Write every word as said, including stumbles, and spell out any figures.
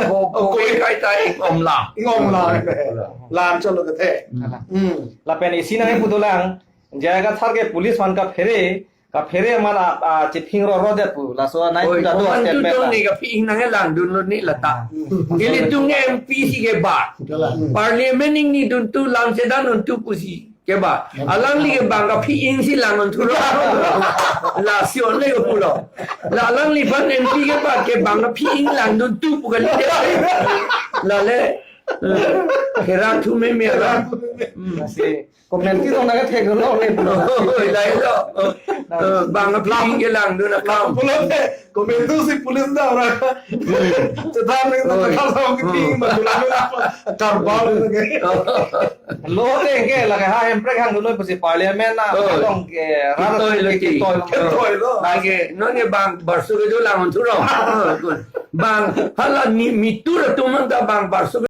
Ko, ko, ko, kai ta ingom lang. Ingom lang. Lang cholo kethe. Hmm. Lapen isi nangkipu dolang, J I Kathar ke police aphan kaphere, kaphere aman a, a, chiphingroro det pu. Laso nai Oi, pu jadu komantu statement tong ta. Ni kaphi-ing nangkelangdunlo ni lata. Hmm. Ilitum M P si kebat. Kalang. Parliament ingniduntu lamsedan untu pusi kebat. Alangli ke bang kaphi-ing si langdun thuro. La si onle ke pulo. La alangliphan M P kebat ke bang kaphi-ing langduntu pu kali de. Lale. Eh, kerak thu meme la. Hmm. Lasi comment ketong nangkethek lo le pulo. Oh, lailo. Eh, bang kaphi-ing kelangdun akam. Pulote, komantu si police ta ora. Chethan ning ta Oh. Kethal sa kaphi-ing Oh. ma pulang apa. Karbal ke. Lote ke lake ha Hemprek hangdun noi pusi parliament na Oh. Tong ke rara Kitoi lo ke ti. Kitoi lo. Kitoi lo. Lake non ke bang barsu ke dolang thuro. Bang hala ni mitur tumang ta bang barsu